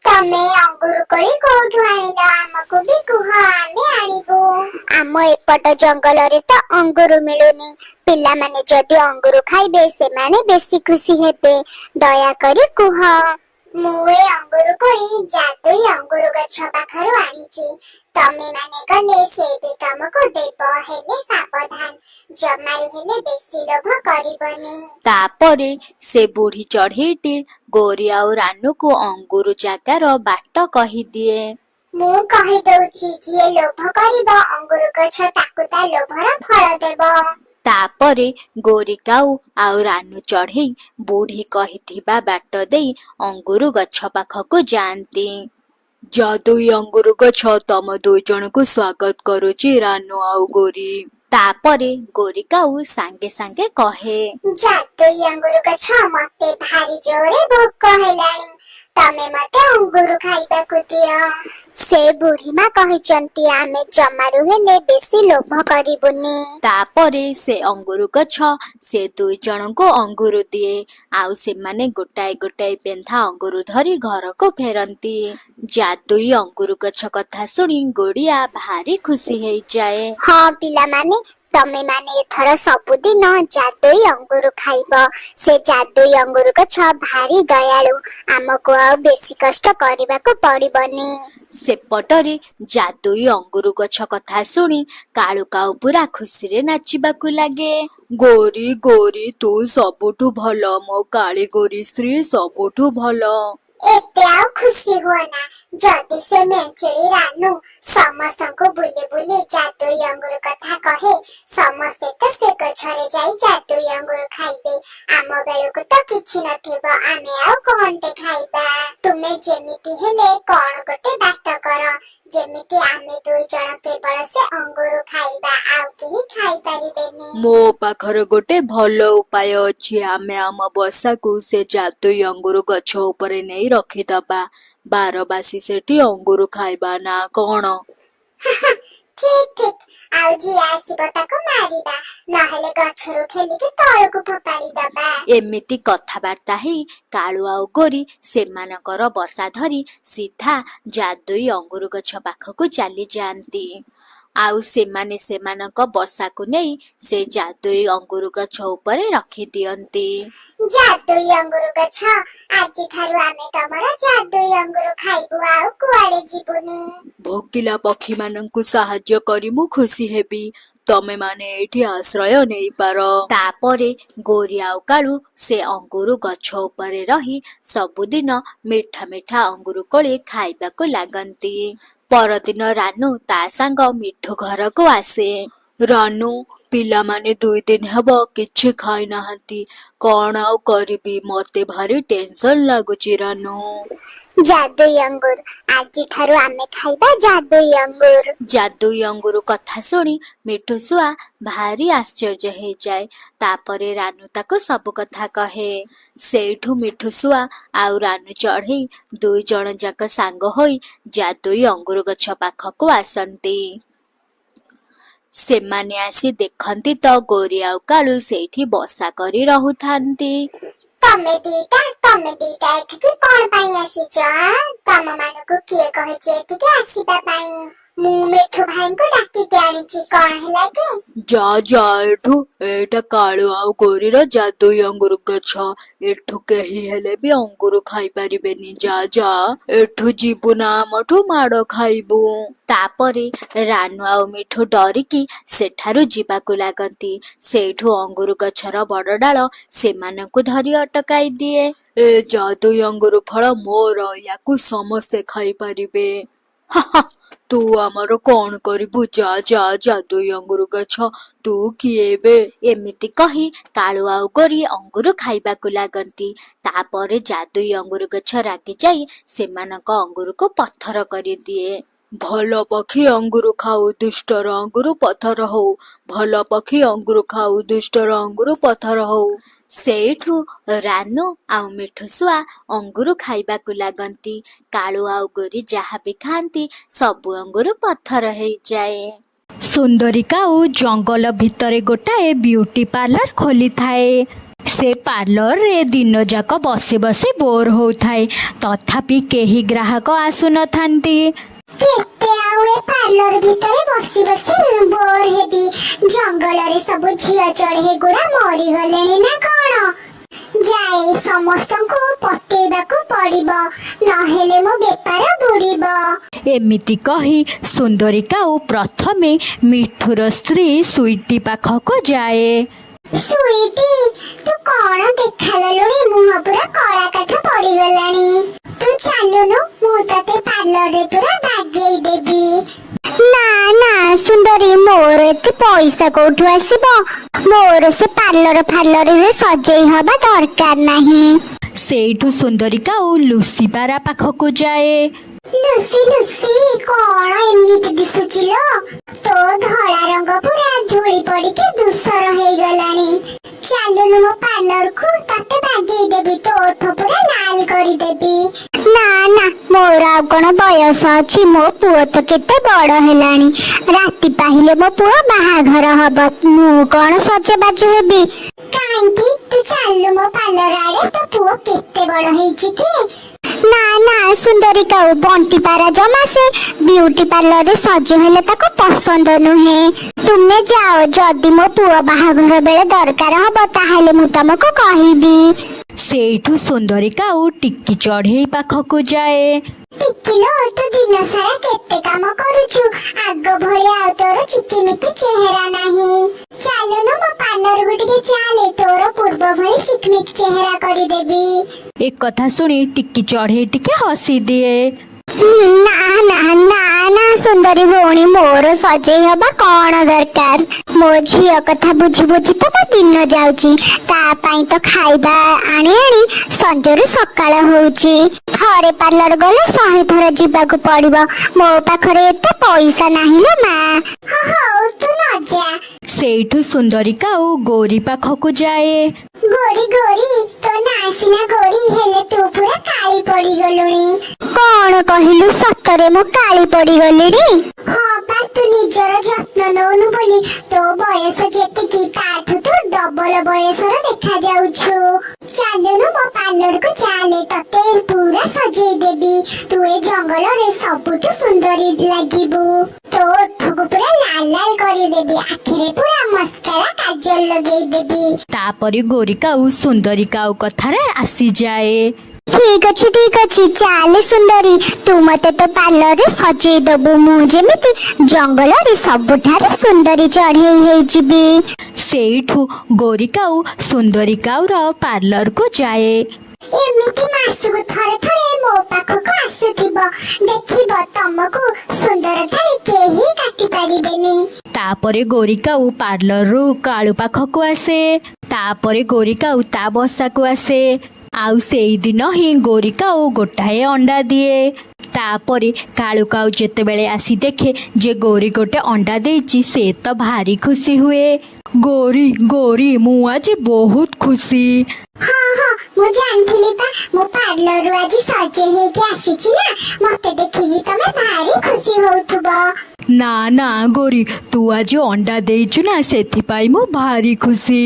ତମେ ଅଙ୍ଗୁର କୋଳି କୋଉଠୁ ଆଣିଲ? ଆମକୁ ବି କୁହ, ଆମେ ଆଣିବୁ। ଆମ ଏପଟ ଜଙ୍ଗଲରେ ତ ଅଙ୍ଗୁର ମିଳୁନି। ପିଲାମାନେ ଯଦି ଅଙ୍ଗୁର ଖାଇବେ, ସେମାନେ ବେଶୀ ଖୁସି ହେବେ। ଦୟାକରି କୁହ। ମୁଁ ଏ ଅଙ୍ଗୁର କୋଳି ଯାଦୁଇ ଅଙ୍ଗୁର ଗଛ ପାଖରୁ ଆଣିଛି। ତମେ ମାନେ ଗଲେ ସେ ବି ତମକୁ ଦେବ। ହେଲେ ସାବଧାନ, ଜମାରୁ ହେଲେ ବେଶୀ ଲୋଭ କରିବନି। ତାପରେ ସେ ବୁଢୀ ଚଢେଇଟି ଗୋରି ଆଉ ରାନୁକୁ ଅଙ୍ଗୁରୁ ଜାଗାର ବାଟ କହିଦିଏ। ମୁଁ କହିଦଉଛି, ଯିଏ ଲୋଭ କରିବ, ଅଙ୍ଗୁର ଗଛ ତାକୁ ତା ଲୋଭର ଫଳ ଦେବ। ତାପରେ ଗୋରି କାଉ ଆଉ ରାନୁ ଚଢେଇ ବୁଢୀ କହିଥିବା ବାଟ ଦେଇ ଅଙ୍ଗୁରୁ ଗଛ ପାଖକୁ ଯାଆନ୍ତି। ଯାଦୁଇ ଅଙ୍ଗୁର ଗଛ, ତମ 2 ଜଣଙ୍କୁ ସ୍ୱାଗତ କରୁଛି ରାନୁ ଆଉ ଗୋରି। ତାପରେ ଗୋରି କାଉ ସାଙ୍ଗେ ସାଙ୍ଗେ କହେ, ଯାଦୁଇ ଅଙ୍ଗୁର ଗଛ, ମତେ ଭାରି ଜୋରେ ଭୋକ ହେଲାଣି। ତମେ ମତେ ଅଙ୍ଗୁର ଖାଇବାକୁ ଦିଅ। ସେ ବୁଢୀମା କହିଛନ୍ତି, ଆମେ ଜମାରୁ ହେଲେ ବେଶୀ ଲୋଭ କରିବୁନି। ତାପରେ ସେ ଅଙ୍ଗୁରୁ ଗଛ ସେ 2 ଜଣଙ୍କୁ ଅଙ୍ଗୁରୁ ଦିଏ। ଆଉ ସେମାନେ ଗୋଟାଏ ଗୋଟାଏ ପେନ୍ଥା ଅଙ୍ଗୁରୁ ଧରି ଘରକୁ ଫେରନ୍ତି। ଯାଦୁଇ ଅଙ୍ଗୁରୁ ଗଛ କଥା ଶୁଣି ଗୋଡ଼ିଆ ଭାରି ଖୁସି ହେଇଯାଏ। ହଁ ପିଲାମାନେ, ତମେ ମାନେ ଏଥର ସବୁଦିନ ଯାଦୁଇ ଅଙ୍ଗୁର ଖାଇବ। ସେ ଯାଦୁଇ ଅଙ୍ଗୁର ଗଛ ଭାରି ଦୟାଳୁ। ଆମକୁ ଆଉ ବେଶୀ କଷ୍ଟ କରିବାକୁ ପଡିବନି। ସେପଟରେ ଯାଦୁଇ ଅଙ୍ଗୁରୁ ଗଛ କଥା ଶୁଣି କାଳୁ କାଉ ପୁରା ଖୁସିରେ ନାଚିବାକୁ ଲାଗେ। ଗୋରି, ଗୋରି, ତୁ ସବୁଠୁ ଭଲ। ମୋ କାଳି ଗୋରି ସ୍ତ୍ରୀ ସବୁଠୁ ଭଲ। ଏତେ ଆଉ ଖୁସି ହୁଅନା। ଯଦି ସେ ମେଞ୍ଚିଡି ରାନୁ ସମସ୍ତଙ୍କୁ ବୁଲି ବୁଲି ଯାଦୁଇ ଅଙ୍ଗୁର କଥା କହେ, ସମସ୍ତେ ତ ସେ ଗଛରେ ଯାଇ ଯାଦୁଇ ଅଙ୍ଗୁର ଖାଇବେ। ଆମ ବେଳକୁ ତ କିଛି ନଥିବ, ଆମେ ଆଉ କଣଟେ ଖାଇବା? ତୁମେ ଯେମିତି ହେଲେ କଣ ଗୋଟେ ବାଟ କର, ଯେମିତି ଆମେ ଦୁଇ ଜଣ କେବଳ ସେ ଅଙ୍ଗୁର ଖାଇବା, ଆଉ କେହି ଖାଇପାରିବେନି। ମୋ ପାଖରେ ଗୋଟେ ଭଲ ଉପାୟ ଅଛି। ଆମେ ଆମ ବସାକୁ ସେ ଯାଦୁଇ ଅଙ୍ଗୁର ଗଛ ଉପରେ ନେଇ ରଖିଦବା। ବାରବାସୀ ସେଠି ଅଙ୍ଗୁର ଖାଇବା, ନା କଣ? ଠିକ ଠିକ। ଆଉ ଯିଏ ଆସିବ ତାକୁ ମାରିବା, ନହେଲେ ଗଛରୁ ଠେଲିକି ତଳକୁ ଫୋପାଡି ଦବା। ଏମିତି କଥାବାର୍ତ୍ତା ହେଇ କାଳୁ ଆଉ ଗୋରୀ ସେମାନଙ୍କର ବସା ଧରି ସିଧା ଯାଦୁଇ ଅଙ୍ଗୁର ଗଛ ପାଖକୁ ଚାଲିଯାଆନ୍ତି। ଆଉ ସେମାନେ ସେମାନଙ୍କ ବସାକୁ ନେଇ ସେ ଯାଦୁଇ ଅଙ୍ଗୁର ଗଛ ଉପରେ ରଖିଦିଅନ୍ତି। ଯାଦୁଇ ଅଙ୍ଗୁର ଗଛ, ଆଜିଠାରୁ ଆମେ ତମର ଯାଦୁଇ ଅଙ୍ଗୁର ଖାଇବୁ, ଆଉ କୁଆଡେ ଯିବୁନି। ଭୋକିଲା ପକ୍ଷୀମାନଙ୍କୁ ସାହାଯ୍ୟ କରି ମୁଁ ଖୁସି ହେବି। ତମେମାନେ ଏଇଠି ଆଶ୍ରୟ ନେଇପାର। ତାପରେ ଗୋରୀ ଆଉ କାଳୁ ସେ ଅଙ୍ଗୁର ଗଛ ଉପରେ ରହି ସବୁଦିନ ମିଠା ମିଠା ଅଙ୍ଗୁର କୋଳି ଖାଇବାକୁ ଲାଗନ୍ତି। ପରଦିନ ରାନୁ ତା ସାଙ୍ଗ ମିଠୁ ଘରକୁ ଆସେ। ରାନୁ, ପିଲାମାନେ 2 ଦିନ ହେବ କିଛି ଖାଇନାହାନ୍ତି। କଣ ଆଉ କରିବି? ମତେ ଭାରି ଟେନସନ ଲାଗୁଛି ରାନୁ। ଯାଦୁଇ ଅଙ୍ଗୁର, ଆଜିଠାରୁ ଆମେ ଖାଇବା ଯାଦୁଇ ଅଙ୍ଗୁର। ଯାଦୁଇ ଅଙ୍ଗୁର କଥା ଶୁଣି ମିଠୁ ଶୁଆ ଭାରି ଆଶ୍ଚର୍ଯ୍ୟ ହେଇଯାଏ। ତାପରେ ରାନୁ ତାକୁ ସବୁ କଥା କହେ। ସେଇଠୁ ମିଠୁ ଶୁଆ ଆଉ ରାନୁ ଚଢ଼େଇ ଦୁଇ ଜଣ ଯାକ ସାଙ୍ଗ ହୋଇ ଯାଦୁଇ ଅଙ୍ଗୁର ଗଛ ପାଖକୁ ଆସନ୍ତି। ସେମାନେ ଆସି ଦେଖନ୍ତି ତ ଗୋରୀ ଆଉ କାଳୁ ସେଇଠି ବସା କରି ରହୁଥାନ୍ତି। ତମେ ଦିଟା ଏଠିକି କଣ ପାଇଁ ଆସିଛ ଆଁ? ତମ ମାନଙ୍କୁ କିଏ କହିଛି ଏଠିକି ଆସିବା ପାଇଁ? ମୁଁ ମିଠୁ ଭାଇଙ୍କୁ ଡାକିକି ଆଣିଛି, କଣ ହେଲା କି? ଯା ଯା ଏଠୁ। ଏଇଟା କାଳୁ ଆଉ ଗୋରୀର ଯାଦୁଇ ଅଙ୍ଗୁର ଗଛ। ଏଠୁ କେହି ହେଲେ ବି ଅଙ୍ଗୁର ଖାଇପାରିବେନି। ଯା ଯା ଏଠୁ, ଯିବୁ ନା ଆମଠୁ ମାଡ ଖାଇବୁ? ତାପରେ ରାନୁ ଆଉ ମିଠୁ ଡରିକି ସେଠାରୁ ଯିବାକୁ ଲାଗନ୍ତି। ସେଇଠୁ ଅଙ୍ଗୁର ଗଛର ବଡ ଡାଳ ସେମାନଙ୍କୁ ଧରି ଅଟକାଇ ଦିଏ। ଏ ଯାଦୁଇ ଅଙ୍ଗୁର ଫଳ ମୋର, ୟାକୁ ସମସ୍ତେ ଖାଇପାରିବେ। ହା ହା, ତୁ ଆମର କଣ କରିବୁ? ଯା ଯା। ଯାଦୁଇ ଅଙ୍ଗୁର ଗଛ, ତୁ କିଏ ବେ? ଏମିତି କହି କାଳୁ ଆଉ ଗୋରୀ ଅଙ୍ଗୁର ଖାଇବାକୁ ଲାଗନ୍ତି। ତାପରେ ଯାଦୁଇ ଅଙ୍ଗୁର ଗଛ ରାଗିଯାଇ ସେମାନଙ୍କ ଅଙ୍ଗୁରକୁ ପଥର କରିଦିଏ। ଭଲ ପକ୍ଷୀ ଅଙ୍ଗୁର ଖାଉ, ଦୁଷ୍ଟର ଅଙ୍ଗୁର ପଥର ହଉ। ଭଲ ପକ୍ଷୀ ଅଙ୍ଗୁର ଖାଉ, ଦୁଷ୍ଟର ଅଙ୍ଗୁର ପଥର ହଉ। ସେଇଠୁ ରାନୁ ଆଉ ମିଠୁ ଶୁଆ ଅଙ୍ଗୁର ଖାଇବାକୁ ଲାଗନ୍ତି। କାଳୁ ଆଉ ଗୋରୀ ଯାହା ବି ଖାଆନ୍ତି, ସବୁ ଅଙ୍ଗୁର ପଥର ହେଇଯାଏ। ସୁନ୍ଦରୀ କାଉ ଜଙ୍ଗଲ ଭିତରେ ଗୋଟାଏ ବିୟୁଟି ପାର୍ଲର ଖୋଲିଥାଏ। ସେ ପାର୍ଲରରେ ଦିନଯାକ ବସି ବସି ବୋର୍ ହଉଥାଏ, ତଥାପି କେହି ଗ୍ରାହକ ଆସୁନଥାନ୍ତି। କେତେ ଆଉ ଏ ପାର୍ଲର ଭିତରେ ବସି ବସି ବୋର ହେବି? ଜଙ୍ଗଲରେ ସବୁ ଝିଅ ଚଢେଇ ଗୁଡା ମରିଗଲେଣି ନା କଣ? ଯାଏ, ସମସ୍ତଙ୍କୁ ପଟେଇବାକୁ ପଡିବ, ନହେଲେ ମୋ ବେପାର ବୁଡିବ। ଏମିତି କହି ସୁନ୍ଦରୀ କାଉ ପ୍ରଥମେ ମିଠୁର ସ୍ତ୍ରୀ ସୁଇଟି ପାଖକୁ ଯାଏ। ସୁଇଟି, ତୁ କଣ ଦେଖାଗଲୁଣି? ମୁହଁ ପୁରା କଳା କାଠ ପଡିଗଲାଣି। ତୁ ଚାଲୁନୁ, ମୁଁ ତତେ ପାର୍ଲରରେ ପୁରା ବାଗେଇ ଦେବି। ନା ନା ସୁନ୍ଦରୀ, ମୋର ଏତେ ପଇସା କୋଉଠୁ ଆସିବ? ମୋର ସେ ପାର୍ଲର ଫାର୍ଲରରେ ସଜେଇ ହବା ଦରକାର ନାହିଁ। ସେଇଠୁ ସୁନ୍ଦରୀ କାଉ ଲୁସି ପାରା ପାଖକୁ ଯାଏ। ଲୁସି, ଲୁସି, କଣ ଏମିତି ଦିଶୁଚି ଲୋ? ତୋ ଧଳା ରଙ୍ଗ ପୁରା ଧୂଳି ପଡିକି ଧୂସର ହେଇଗଲାଣି। ଚାଲୁନୁ ମୋ ପାର୍ଲରକୁ, ତତେ ବାଗେଇ ଦେବି, ତୋ ଓଠ ପୁରା ଲାଲ କରିଦେବି। ନା ନା, ମୋର ଆଉ କଣ ବୟସ ଅଛି? ମୋ ପୁଅ ତ କେତେ ବଡ ହେଲାଣି। ରାତି ପାହିଲେ ମୋ ପୁଅ ବାହାଘର ହବ, ମୁଁ କଣ ସଜବାଜ ହେବି? କାହିଁକି, ତୁ ଚାଲୁ ମୋ ପାର୍ଲର ଆଡେ। ତୋ ପୁଅ କେତେ ବଡ ହେଇଛି କି? ନା ନା ସୁନ୍ଦରୀ କାଉ, ବଣ୍ଟି ପାରା ଜମା ସେ ବିୟୁଟି ପାର୍ଲରରେ ସଜ ହେଲେ ତାକୁ ପସନ୍ଦ ନୁହେଁ। ତୁମେ ଯାଅ, ଯଦି ମୋ ପୁଅ ବାହାଘର ବେଳେ ଦରକାର ହବ ତାହେଲେ ମୁଁ ତମକୁ କହିବି। ସେଇଠୁ ସୁନ୍ଦରୀ କାଉ ଟିକି ଚଢ଼େଇ ପାଖକୁ ଯାଏ। ଟିକିଲୋ, ତୁ ଦିନ ସାରା କେତେ କାମ କରୁଛୁ, ଆଗ ଭଳିଆ ଆଉ ତୋର ଚିକିମିକି ଚେହେରା ନାହିଁ। ଚାଲୁନୁ ମୋ ପାର୍ଲରକୁ ଟିକେ ଚାଲେ, ତୋର ପୂର୍ବ ତୋ ଭଳି ଚିକମିକ ଚେହେରା କରିଦେବି। ଏକଥା ଶୁଣି ଟିକି ଚଢ଼େଇ ଟିକେ ହସିଦିଏ। ନା ନା ନା ନା, ସୁନ୍ଦରୀ ଭଉଣୀ, ମୋର ସଜେଇ ହବା କଣ ଦରକାର? ମୋ ଝିଅ କଥା ବୁଝି ବୁଝି ତ ମୋ ଦିନ ଯାଉଛି। ତା ପାଇଁ ତ ଖାଇବା ଆଣି ଆଣି ସଞ୍ଜରୁ ସକାଳ ହଉଛି। ଥରେ ପାର୍ଲର ଗଲେ 100 ଥର ଯିବାକୁ ପଡିବ। ମୋ ପାଖରେ ଏତେ ପଇସା ନାହିଁ ଲୋ ମା। ହଉ, ତୁ ନ ଯା। ସେଇଠୁ ସୁନ୍ଦରୀ କାଉ ଗୋରୀ ପାଖକୁ ଯାଏ। ଗୋରି, ଗୋରି, ତୋ ନାଁ ସିନା ଗୋରି, ହେଲେ ତୁ ପୁରା କାଳି ପଡିଗଲୁଣି। କଣ କହିଲୁ? ସତରେ ମୁଁ କାଳି ପଡିଗଲିଣି? ହଁ ପା, ତୁ ନିଜର ଯତ୍ନ ନଉନୁ ବୋଲି ତୋ ବୟସ ଯେତିକି ତାଠୁ ତୁ ଡବଲ ବୟସର ଦେଖା ଯାଉଛୁ। ଚାଲୁନୁ, ମୋ ପାର୍ଲରକୁ ଚାଲେ, ତତେ ପୁରା ସଜେଇ ଦେବି। ତୁ ଏ ଜଙ୍ଗଲରେ ସବୁଠୁ ସୁନ୍ଦରୀ ଲାଗିବୁ। ତୋ ଓଠକୁ ପୁରା ଲାଲ ଲାଲ କରିଦେବି, ଆଖିରେ ପୁରା ମସ୍କାରା କାଜଲ ଲଗେଇଦେବି। ତାପରେ ଗୋରୀ କାଉ ସୁନ୍ଦରୀ କାଉ କଥାରେ ଆସିଯାଏ। ଠିକ ଅଛି, ଠିକ ଅଛି, ଚାଲେ ସୁନ୍ଦରୀ, ତୁ ମତେ ତୋ ପାର୍ଲରରେ ସଜେଇ ଦବୁ। ମୁଁ ଯେମିତି ଜଙ୍ଗଲରେ ସବୁଠାରୁ ସୁନ୍ଦରୀ ଚଢେଇ ହେଇଯିବି। ସେଇଠୁ ଗୋରୀ କାଉ ସୁନ୍ଦରୀ କାଉର ପାର୍ଲରକୁ ଯାଏ। ଏମିତି ମାସକୁ ଥରେ ଥରେ ମୋ ପାଖକୁ ଆସୁଥିବ, ଦେଖିବ ତମକୁ ସୁନ୍ଦରତାରେ କେହି କାଟି ପାରିବେନି। ତାପରେ ଗୋରୀ କାଉ ପାର୍ଲରରୁ କାଳୁ ପାଖକୁ ଆସେ। ତାପରେ ଗୋରୀ କାଉ ତା ବସାକୁ ଆସେ। ଆଉ ସେଇଦିନ ହିଁ ଗୋରୀ କାଉ ଗୋଟାଏ ଅଣ୍ଡା ଦିଏ। ତାପରେ କାଳୁ କାଉ ଯେତେବେଳେ ଆସି ଦେଖେ ଯେ ଗୋରୀ ଗୋଟେ ଅଣ୍ଡା ଦେଇଛି, ସେ ତ ଭାରି ଖୁସି ହୁଏ। ଗୋରୀ, ଗୋରୀ, ମୁଁ ଆଜି ବହୁତ ଖୁସି। ହଁ ହଁ, ମୁଁ ଜାଣିଥିଲି ପା, ମୁଁ ପାର୍ଲରରୁ ଆଜି ସଜେଇ ହେଇକି ଆସିଛି ନା, ମତେ ଦେଖିକି ତମେ ଭାରି ଖୁସି ହଉଥିବ। ନା ନା ଗୋରୀ, ତୁ ଆଜି ଅଣ୍ଡା ଦେଇଛୁ ନା, ସେଥିପାଇଁ ମୁଁ ଭାରି ଖୁସି।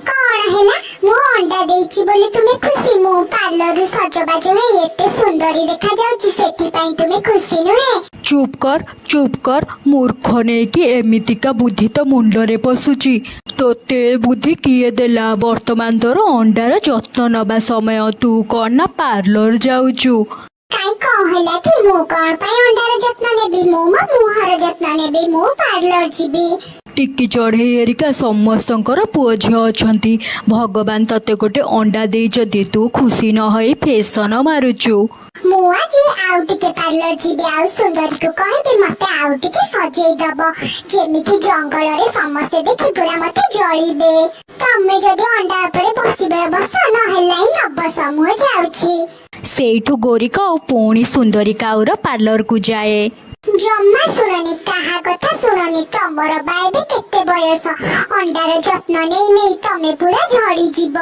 କଣ ହେଲା? ମୁଁ ଅଣ୍ଡା ଦେଇଛି ବୋଲି ତୁମେ ଖୁସି? ମୁଁ ପାର୍ଲରରୁ ସଜବାଜ ହେଇ ଏତେ ସୁନ୍ଦରୀ ଦେଖାଯାଉଛି, ସେଥିପାଇଁ ତୁମେ ଖୁସି ନୁହେଁ? ଚୁପ୍ କର, ଚୁପ୍ କର, ମୂର୍ଖ ନେଇକି। ଏମିତିକା ବୁଦ୍ଧି ତ ମୁଣ୍ଡରେ ପଶୁଛି। ତୋତେ ଏ ବୁଦ୍ଧି କିଏ ଦେଲା? ବର୍ତ୍ତମାନ ତୋର ଅଣ୍ଡାର ଯତ୍ନ ନବା ସମୟ, ତୁ କଣ ନା ପାର୍ଲର ଯାଉଛୁ। କାଇଁ, କଣ ହେଲା କି? ମୁଁ କଣ ପାଇଁ ଅଣ୍ଡାର ଯତ୍ନ ନେବି? ମୁଁ ମୋ ମୁହଁର ଯତ୍ନ ନେବି। ମୁଁ ପାର୍ଲର ଯିବି। ଟିକି ଚଢ଼େଇ ହେରିକା ସମସ୍ତଙ୍କର ପୁଅ ଝିଅ ଅଛନ୍ତି। ଭଗବାନ ତତେ ଗୋଟେ ଅଣ୍ଡା ଦେଇଛନ୍ତି, ତୁ ଖୁସି ନ ହୋଇ ଫେସନ ମାରୁଛୁ। ମୁଁ ଆଜି ଆଉ ଟିକେ ପାର୍ଲର ଯିବି, ଆଉ ସୁନ୍ଦରୀକୁ କହିବି ମତେ ଆଉ ଟିକେ ସଜେଇ ଦବ, ଯେମିତି ଜଙ୍ଗଲରେ ସମସ୍ତେ ଦେଖି ପୁରା ମତେ ଜଳିବେ। ତମେ ଯଦି ଅଣ୍ଡା ଉପରେ ବସିବେ ବସ, ନହେଲେ ନାହିଁ ନ ବସ, ମୁଁ ଯାଉଛି। ସେଇଠୁ ଗୋରୀ କାଉ ପୁଣି ସୁନ୍ଦରୀ କାଉର ପାର୍ଲରକୁ ଯାଏ। ଜମା ଶୁଣନି, କାହା କଥା ଶୁଣନି। ତମର ବା ଏବେ କେତେ ବୟସ? ଅଣ୍ଡାର ଯତ୍ନ ନେଇ ନେଇ ତମେ ପୁରା ଝଡିଯିବ।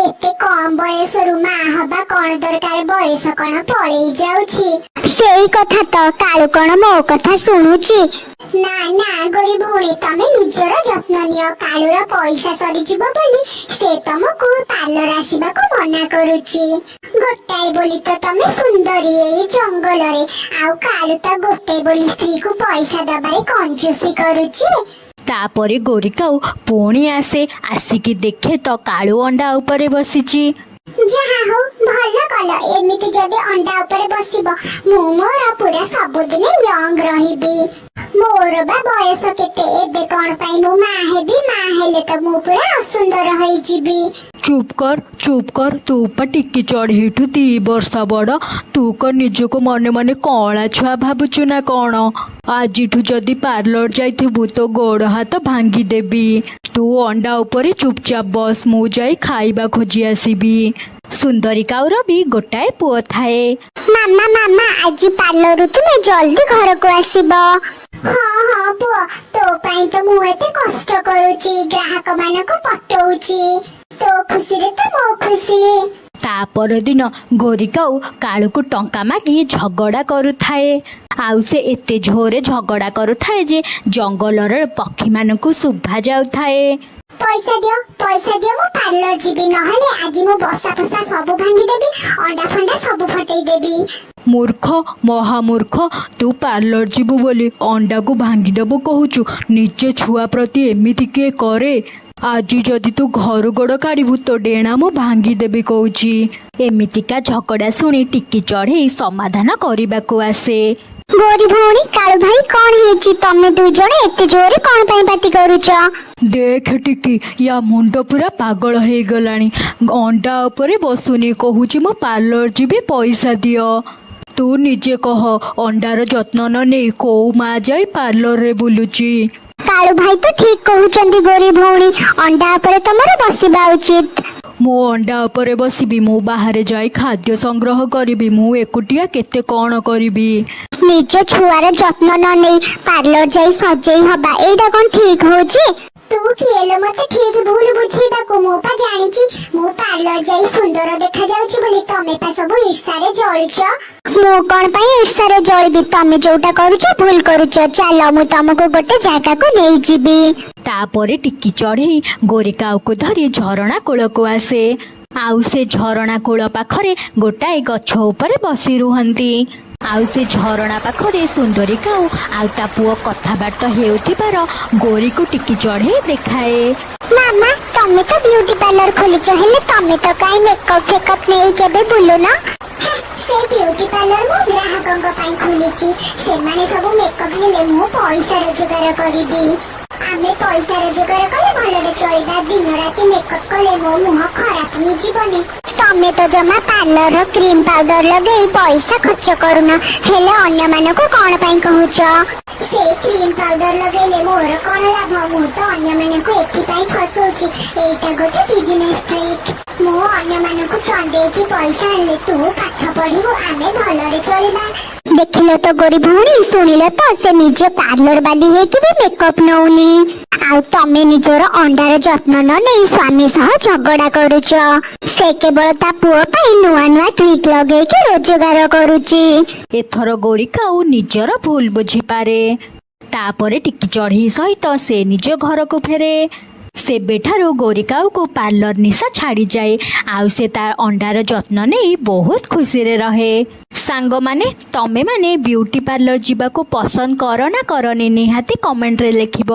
ଏତେ କମ ବୟସରୁ ମା ହବା କଣ ଦରକାର? ବୟସ କଣ ପଳେଇ ଯାଉଛି? ସେଇ କଥା ତ, କାଳୁ କଣ ମୋ କଥା ଶୁଣୁଛି? ନା ନା ଗୋରୀ ଭଉଣୀ, ତମେ ନିଜର ଯତ୍ନ ନିଅ। କାଳୁର ପଇସା ସରିଯିବ ବୋଲି ସେ ତମକୁ ପାର୍ଲର ଆସିବାକୁ ମନା କରୁଛି। ଗୋଟାଏ ବୋଲି ତ ତମେ ସୁନ୍ଦରୀ ଏଇ ଜଙ୍ଗଲରେ, ଆଉ କାଳୁ ତ ଗୋଟେ ବୋଲି ସ୍ତ୍ରୀକୁ ପଇସା ଦବାରେ କଞ୍ଜୁସି କରୁଛି। ତାପରେ ଗୋରୀ କାଉ ପୁଣି ଆସେ। ଆସିକି ଦେଖେ ତ କାଳୁ ଅଣ୍ଡା ଉପରେ ବସିଛି। ଯାହା ହଉ, ଭଲ କଲ। ଏମିତି ଯଦି ଅଣ୍ଡା ଉପରେ ବସିବ, ମୁଁ ମୋର ପୁରା ସବୁଦିନେ ୟଙ୍ଗ ରହିବି। ମୋର ବା ବୟସ କେତେ? ଏବେ କଣ ପାଇଁ ମୁଁ ମା ହେବି? ମା ହେଲେ ତ ମୁଁ ପୁରା ଅସୁନ୍ଦର ହେଇଯିବି। ଚୁପ୍ କର, ଚୁପ୍ କର। ତୁ ପା ଟିକି ଚଢ଼େଇଠୁ 2 ବର୍ଷ ବଡ଼। ତୁ କଣ ନିଜକୁ ମନେ ମନେ କଅଁଳା ଛୁଆ ଭାବୁଛୁ ନା କଣ? ଆଜିଠୁ ଯଦି ପାର୍ଲର ଯାଇଥିବୁ, ତୋ ଗୋଡ଼ ହାତ ଭାଙ୍ଗିଦେବି। ତୁ ଅଣ୍ଡା ଉପରେ ଚୁପଚାପ ବସ, ମୁଁ ଯାଇ ଖାଇବା ଖୋଜି ଆସିବି। ସୁନ୍ଦରୀ କାଉର ବି ଗୋଟାଏ ପୁଅ ଥାଏ। ମାମା, ମାମା, ଆଜି ପାର୍ଲରରୁ ତୁମେ ଜଲ୍ଦି ଘରକୁ ଆସିବ। ହଁ ହଁ ପୁଅ, ତୋ ପାଇଁ ତ ମୁଁ ଏତେ କଷ୍ଟ କରୁଛି, ଗ୍ରାହକ ମାନଙ୍କୁ ପଟଉଛି। ତୋ ଖୁସିରେ ତ ମୋ ଖୁସି। ତା ପରଦିନ ଗୋରୀ କାଉ କାଳୁକୁ ଟଙ୍କା ମାଗି ଝଗଡ଼ା କରୁଥାଏ। ଆଉ ସେ ଏତେ ଜୋରେ ଝଗଡ଼ା କରୁଥାଏ ଯେ ଜଙ୍ଗଲର ପକ୍ଷୀମାନଙ୍କୁ ଶୁଭା ଯାଉଥାଏ। ପଇସା ଦିଅ, ପଇସା ଦିଅ, ମୁଁ ପାର୍ଲର ଯିବି। ନହେଲେ ଆଜି ମୁଁ ବସା ଫସା ସବୁ ଭାଙ୍ଗିଦେବି, ଅଣ୍ଡା ଫଣ୍ଡା ସବୁ ଫଟେଇ ଦେବି। ମୂର୍ଖ, ମହାମୂର୍ଖ, ତୁ ପାର୍ଲର ଯିବୁ ବୋଲି ଅଣ୍ଡାକୁ ଭାଙ୍ଗିଦେବୁ କହୁଛୁ? ନିଜ ଛୁଆ ପ୍ରତି ଏମିତି କିଏ କରେ? ଆଜି ଯଦି ତୁ ଘରୁ ଗୋଡ଼ କାଢ଼ିବୁ, ତୋ ଡେଣା ମୁଁ ଭାଙ୍ଗିଦେବି କହୁଛି। ଏମିତିକା ଝଗଡ଼ା ଶୁଣି ଟିକି ଚଢ଼େଇ ସମାଧାନ କରିବାକୁ ଆସେ। ଗୋରୀ ଭଉଣୀ, କାଳୁ ଭାଇ, କଣ ହେଇଛି? ତମେ ଦୁଇ ଜଣ ଏତେ ଜୋରେ କଣ ପାଇଁ ପାଟି କରୁଛ? ଦେଖ ଟିକି, ୟା ମୁଣ୍ଡ ପୁରା ପାଗଳ ହେଇଗଲାଣି। ଅଣ୍ଡା ଉପରେ ବସୁନି, କହୁଛି ମୁଁ ପାର୍ଲର ଯିବି, ପଇସା ଦିଅ। ତୁ ନିଜେ କହ, ଅଣ୍ଡାର ଯତ୍ନ ନ ନେଇ କୋଉ ମା ଯାଇ ପାର୍ଲରରେ ବୁଲୁଛି? କାଳୁ ଭାଇ ତ ଠିକ କହୁଛନ୍ତି ଗୋରୀ ଭଉଣୀ, ଅଣ୍ଡା ଉପରେ ତମର ବସିବା ଉଚିତ। ମୁଁ ଅଣ୍ଡା ଉପରେ ବସିବି, ମୁଁ ବାହାରେ ଯାଇ ଖାଦ୍ୟ ସଂଗ୍ରହ କରିବି, ମୁଁ ଏକୁଟିଆ କେତେ କ'ଣ କରିବି। ନିଜ ଛୁଆର ଯତ୍ନ ନ ନେଇ ପାର୍ଲର ଯାଇ ସଜେଇ ହବା, ଏଇଟା କଣ ଠିକ ହଉଛି? ତୁ କିଏ ଲୋ ମତେ ଠିକ ଭୁଲ ବୁଝେଇବାକୁ? ମୁଁ ପା ଜାଣିଛି ମୁଁ ପାର୍ଲର ଯାଇ ସୁନ୍ଦର ଦେଖାଯାଉଛି ବୋଲି। ତମେ ପା ସବୁ ଈର୍ଷାରେ ଜଳୁଛ। ମୁଁ କଣ ପାଇଁ ଈର୍ଷାରେ ଜଳିବି? ତମେ ଯୋଉଟା କରୁଛ ଭୁଲ କରୁଛ। ଚାଲ, ମୁଁ ତମକୁ ଗୋଟେ ଜାଗାକୁ ନେଇଯିବି। ତାପରେ ଟିକି ଚଢ଼େଇ ଗୋରୀ କାଉକୁ ଧରି ଝରଣା କୂଳକୁ ଆସେ, ଆଉ ସେ ଝରଣା କୂଳ ପାଖରେ ଗୋଟାଏ ଗଛ ଉପରେ ବସି ରୁହନ୍ତି। ଆଉ ସେ ଝରଣା ପାଖରେ ସୁନ୍ଦରୀ କାଉ ଆଉ ତା ପୁଅ କଥାବାର୍ତ୍ତା ହେଉଥିବାର ଗୋରୀକୁ ଟିକି ଚଢ଼େଇ ଦେଖାଏ। ମାମା, ତମେ ତ ବିୟୁଟି ପାର୍ଲର ଖୋଲିଛ, ହେଲେ ତମେ ତ କାଇଁ ମେକଅପ୍ ଫେକଅପ୍ ନେଇ କେବେ ବୁଲୁନ? ହେଁ, ସେ ବିୟୁଟି ପାର୍ଲର ମୁଁ ଗ୍ରାହକଙ୍କ ପାଇଁ ଖୋଲିଛି। ସେମାନେ ସବୁ ମେକଅପ୍ ହେଲେ ମୁଁ ପଇସା ରୋଜଗାର କରିବି। ଆମେ ପଇସା ରୋଜଗାର କଲେ ଭଲରେ ଚଳିବା। ଦିନ ରାତି ମେକଅପ୍ କଲେ ମୋ ମୁହଁ ଖରାପ ହେଇଯିବନି। ତମେ ତ ଜମା ପାର୍ଲରର କ୍ରିମ ପାଉଡର ଲଗେଇ ପଇସା ଖର୍ଚ୍ଚ କରୁନ, ହେଲେ ଅନ୍ୟମାନଙ୍କୁ କଣ ପାଇଁ କହୁଛ? ସେ କ୍ରିମ ପାଉଡର ଲଗେଇଲେ ମୋର କଣ ଲାଭ? ମୁଁ ତ ଅନ୍ୟମାନଙ୍କୁ ଏଥିପାଇଁ ଫସଉଛି। ଏଇଟା ଗୋଟେ ବିଜନେସ ଟ୍ରିକ୍। ମୁଁ ଅନ୍ୟମାନଙ୍କୁ ଚନ୍ଦେଇକି ପଇସା ଆଣିଲେ ତୁ ପାଠ ପଢିବୁ, ଆମେ ଭଲରେ ଚଳିବା। ଦେଖିଲ ତ ଗୋରୀ ଭଉଣୀ, ଶୁଣିଲ ତ, ସେ ନିଜେ ପାର୍ଲର ବାଲି ହେଇକି ବି ମେକଅପ୍ ନଉନି, ଆଉ ତମେ ନିଜର ଅଣ୍ଡାର ଯତ୍ନ ନ ନେଇ ସ୍ୱାମୀ ସହ ଝଗଡା କରୁଛ। ସେ କେବଳ ତା ପୁଅ ପାଇଁ ନୂଆ ନୂଆ ଟ୍ରିକ୍ ଲଗେଇକି ରୋଜଗାର କରୁଛି। ଏଥର ଗୋରୀ କାଉ ନିଜର ଭୁଲ ବୁଝିପାରେ। ତାପରେ ଟିକି ଚଢ଼େଇ ସହିତ ସେ ନିଜ ଘରକୁ ଫେରେ। ସେବେଠାରୁ ଗୋରୀ କାଉକୁ ପାର୍ଲର ନିଶା ଛାଡ଼ିଯାଏ, ଆଉ ସେ ତା ଅଣ୍ଡାର ଯତ୍ନ ନେଇ ବହୁତ ଖୁସିରେ ରହେ। ସାଙ୍ଗମାନେ, ତମେମାନେ ବିୟୁଟି ପାର୍ଲର ଯିବାକୁ ପସନ୍ଦ କର ନା କରନି, ନିହାତି କମେଣ୍ଟରେ ଲେଖିବ।